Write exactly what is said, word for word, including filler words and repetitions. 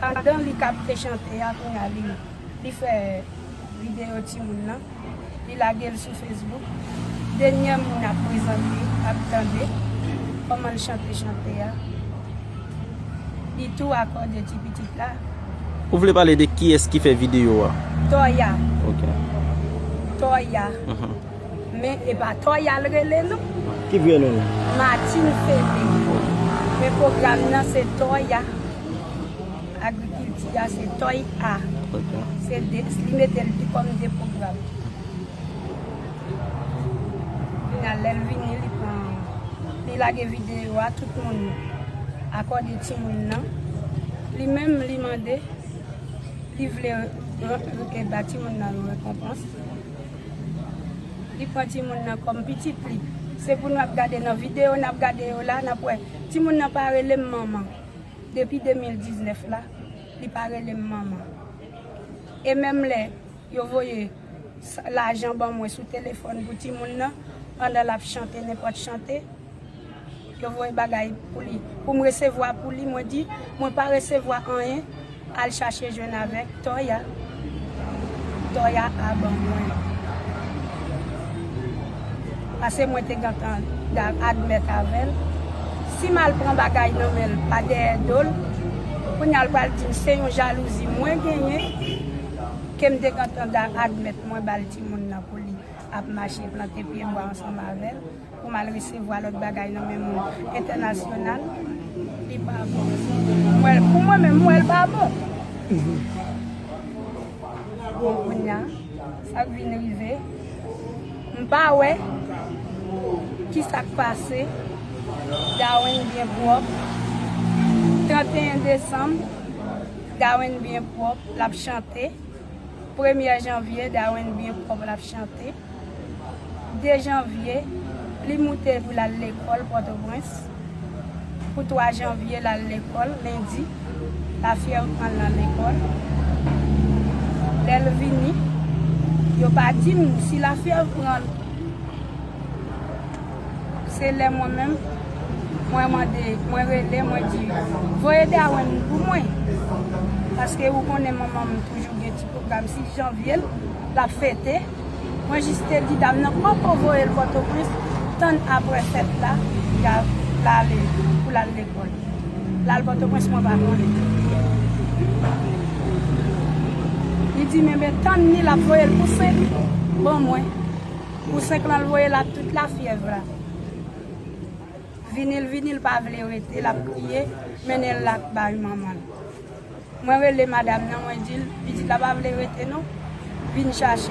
Pandan li k ap te chante a, kounye a li, li fè videyo timoun nan, li lage l sou Facebook. Dènye moun ap prezante, ap tande kòman l chante chante a. Li tou akòde ti pitit la. Ou vle pale de kiyès ki fè videyo a? Toya. Ok. Toya. Mhm. Men e pa Toya l rele non. Ki vrè non l? Martine Fede. Men pwogram nan se Toya. Agrikilti a se Toy A. Ok. Se de, li mete l kòm de pwogram. Kounye a lè l vini, li pran, li lage videyo a, tout moun akòde timoun nan. Li menm, li mande, li vle re-, re-, ba timoun nan yon rekonpans. Li pran timoun nan kòm pitit li. Se pou n ap gade nan videyo n ap gade yo la, n ap wè timoun nan pa rele m manman. Depi de mil diznèf la, li pa rele m manman. E menm lè yo voye s-, lajan ban mwen sou telefòn pou timoun nan, pandan l ap chante nenpòt chante, yo voye bagay pou li, pou m resevwa pou li, mwen di, mwen pa resevwa anyen, al chache jwenn avèk Toya. Toya a ban mwen. Paske mwen te gentan da-, admèt avè l. Si m al pran bagay nan men l, pa dèyè do l, kounye a l pral di m se yon jalouzi mwen genyen, ke m te gentan da-, admèt mwen ba l timoun nan pou li ap mache plante pye bwa ansanm avè l, pou m al resevwa lòt bagay nan men moun entènasyonal, li pa bon. M wè l, pou mwen menm, m wè l pa bon. Bon, kounye a, sa k vin rive, m pa wè ki sa k pase. Darwin byen pwòp. Tranteyen desanm, Darwin byen pwòp, l ap chante. Premyè janvye, Darwin byen pwòp, l ap chante. De janvye, li moute pou l al lekòl Pòtoprens. Pou twa janvye, l al lekòl, lendi, lafyèv pran l nan lekòl. Lè l vini, yo pa di m si lafyèv pran l. Se lè mwen menm, mwen mande, mwen rele, mwen di, voye Darwin pou mwen. Paske ou konnen manman m toujou gen ti pwogram sis janvye l, l ap fete. Mwen jis te di dam nan poko voye l Pòtoprens, tann apre fèt la, l a-, l ale, pou l al lekòl. L al Pòtoprens, mwen pa konnen. Li di, men, men tann li, l ap voye l pou senk ban mwen. Pou senk lan, l voye l ak tout lafyèv la. Vini l, vini l pa vle rete, l ap kriye, mennen l la bay manman l. Mwen rele madanm nan, mwen di l, pitit la pa vle rete non, vin chache.